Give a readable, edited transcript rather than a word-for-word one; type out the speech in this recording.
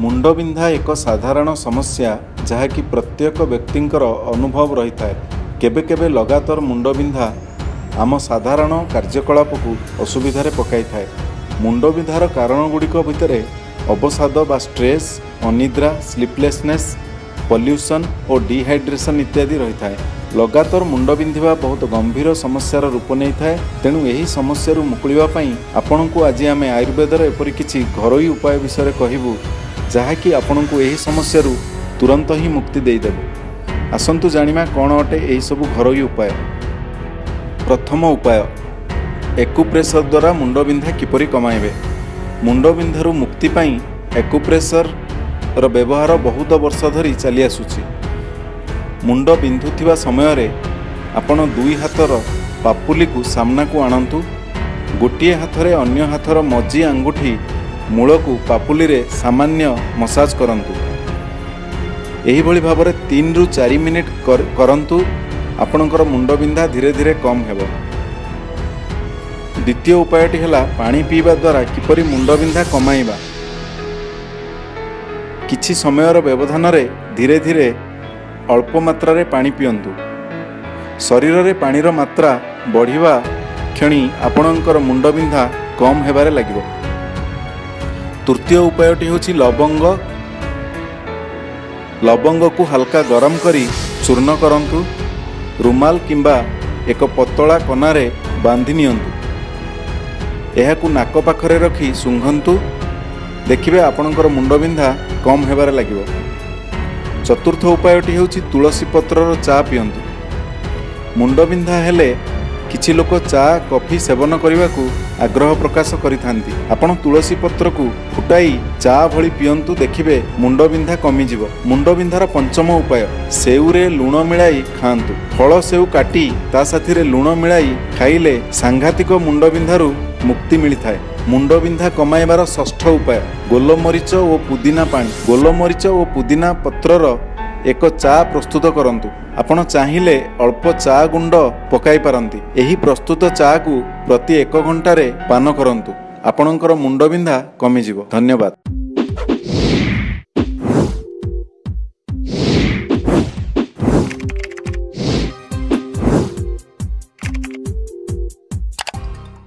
ମୁଣ୍ଡବିନ୍ଧା ଏକ ସାଧାରଣ ସମସ୍ୟା, ଯାହାକି ପ୍ରତ୍ୟେକ ବ୍ୟକ୍ତିଙ୍କର ଅନୁଭବ ରହିଥାଏ। କେବେ କେବେ ଲଗାତାର ମୁଣ୍ଡବିନ୍ଧା ଆମ ସାଧାରଣ କାର୍ଯ୍ୟକଳାପକୁ ଅସୁବିଧାରେ ପକାଇଥାଏ। ମୁଣ୍ଡବିନ୍ଧାର କାରଣଗୁଡ଼ିକ ଭିତରେ ଅବସାଦ ବା ଷ୍ଟ୍ରେସ୍, ଅନିଦ୍ରା, ସ୍ଲିପଲେସନେସ୍, ପଲ୍ୟୁସନ୍ ଓ ଡିହାଇଡ୍ରେସନ୍ ଇତ୍ୟାଦି ରହିଥାଏ। ଲଗାତାର ମୁଣ୍ଡ ବିନ୍ଧିବା ବହୁତ ଗମ୍ଭୀର ସମସ୍ୟାର ରୂପ ନେଇଥାଏ। ତେଣୁ ଏହି ସମସ୍ୟାରୁ ମୁକୁଳିବା ପାଇଁ ଆପଣଙ୍କୁ ଆଜି ଆମେ ଆୟୁର୍ବେଦର ଏପରି କିଛି ଘରୋଇ ଉପାୟ ବିଷୟରେ କହିବୁ, ଯାହାକି ଆପଣଙ୍କୁ ଏହି ସମସ୍ୟାରୁ ତୁରନ୍ତ ହିଁ ମୁକ୍ତି ଦେଇଦେବ। ଆସନ୍ତୁ ଜାଣିବା କ'ଣ ଅଟେ ଏହିସବୁ ଘରୋଇ ଉପାୟ। ପ୍ରଥମ ଉପାୟ, ଏକୁପ୍ରେସର ଦ୍ୱାରା ମୁଣ୍ଡବିନ୍ଧା କିପରି କମାଇବେ? ମୁଣ୍ଡବିନ୍ଧାରୁ ମୁକ୍ତି ପାଇଁ ଏକୁପ୍ରେସରର ବ୍ୟବହାର ବହୁତ ବର୍ଷ ଧରି ଚାଲିଆସୁଛି। ମୁଣ୍ଡ ବିନ୍ଧୁଥିବା ସମୟରେ ଆପଣ ଦୁଇ ହାତର ପାପୁଲିକୁ ସାମ୍ନାକୁ ଆଣନ୍ତୁ। ଗୋଟିଏ ହାତରେ ଅନ୍ୟ ହାତର ମଝି ଆଙ୍ଗୁଠି ମୂଳକୁ ପାପୁଲିରେ ସାମାନ୍ୟ ମସାଜ କରନ୍ତୁ। ଏହିଭଳି ଭାବରେ 3ରୁ 4 ମିନିଟ୍ କରନ୍ତୁ। ଆପଣଙ୍କର ମୁଣ୍ଡବିନ୍ଧା ଧୀରେ ଧୀରେ କମ୍ ହେବ। ଦ୍ୱିତୀୟ ଉପାୟଟି ହେଲା, ପାଣି ପିଇବା ଦ୍ୱାରା କିପରି ମୁଣ୍ଡବିନ୍ଧା କମାଇବା। କିଛି ସମୟର ବ୍ୟବଧାନରେ ଧୀରେ ଧୀରେ ଅଳ୍ପ ମାତ୍ରାରେ ପାଣି ପିଅନ୍ତୁ। ଶରୀରରେ ପାଣିର ମାତ୍ରା ବଢ଼ିବା କ୍ଷଣି ଆପଣଙ୍କର ମୁଣ୍ଡବିନ୍ଧା କମ୍ ହେବାରେ ଲାଗିବ। ତୃତୀୟ ଉପାୟଟି ହେଉଛି ଲବଙ୍ଗ। ଲବଙ୍ଗକୁ ହାଲକା ଗରମ କରି ଚୂର୍ଣ୍ଣ କରନ୍ତୁ। ରୁମାଲ କିମ୍ବା ଏକ ପତଳା କନାରେ ବାନ୍ଧି ନିଅନ୍ତୁ। ଏହାକୁ ନାକ ପାଖରେ ରଖି ଶୁଙ୍ଘନ୍ତୁ। ଦେଖିବେ, ଆପଣଙ୍କର ମୁଣ୍ଡବିନ୍ଧା କମ୍ ହେବାରେ ଲାଗିବ। ଚତୁର୍ଥ ଉପାୟଟି ହେଉଛି ତୁଳସୀ ପତ୍ରର ଚା ପିଅନ୍ତୁ। ମୁଣ୍ଡବିନ୍ଧା ହେଲେ କିଛି ଲୋକ ଚା, କଫି ସେବନ କରିବାକୁ ଆଗ୍ରହ ପ୍ରକାଶ କରିଥାନ୍ତି। ଆପଣ ତୁଳସୀ ପତ୍ରକୁ ଫୁଟାଇ ଚା ଭଳି ପିଅନ୍ତୁ। ଦେଖିବେ, ମୁଣ୍ଡବିନ୍ଧା କମିଯିବ। ମୁଣ୍ଡବିନ୍ଧାର ପଞ୍ଚମ ଉପାୟ, ସେଉରେ ଲୁଣ ମିଳାଇ ଖାଆନ୍ତୁ। ଫଳ ସେଉ କାଟି ତା ସାଥିରେ ଲୁଣ ମିଳାଇ ଖାଇଲେ ସାଂଘାତିକ ମୁଣ୍ଡବିନ୍ଧାରୁ ମୁକ୍ତି ମିଳିଥାଏ। ମୁଣ୍ଡବିନ୍ଧା କମାଇବାର ଷଷ୍ଠ ଉପାୟ, ଗୋଲମରିଚ ଓ ପୁଦିନା ପାଣି। ଗୋଲମରିଚ ଓ ପୁଦିନା ପତ୍ରର ଏକ ଚା ପ୍ରସ୍ତୁତ କରନ୍ତୁ। ଆପଣ ଚାହିଁଲେ ଅଳ୍ପ ଚା ଗୁଣ୍ଡ ପକାଇ ପାରନ୍ତି। ଏହି ପ୍ରସ୍ତୁତ ଚାକୁ ପ୍ରତି ଏକ ଘଣ୍ଟାରେ ପାନ କରନ୍ତୁ। ଆପଣଙ୍କର ମୁଣ୍ଡବିନ୍ଧା କମିଯିବ। ଧନ୍ୟବାଦ।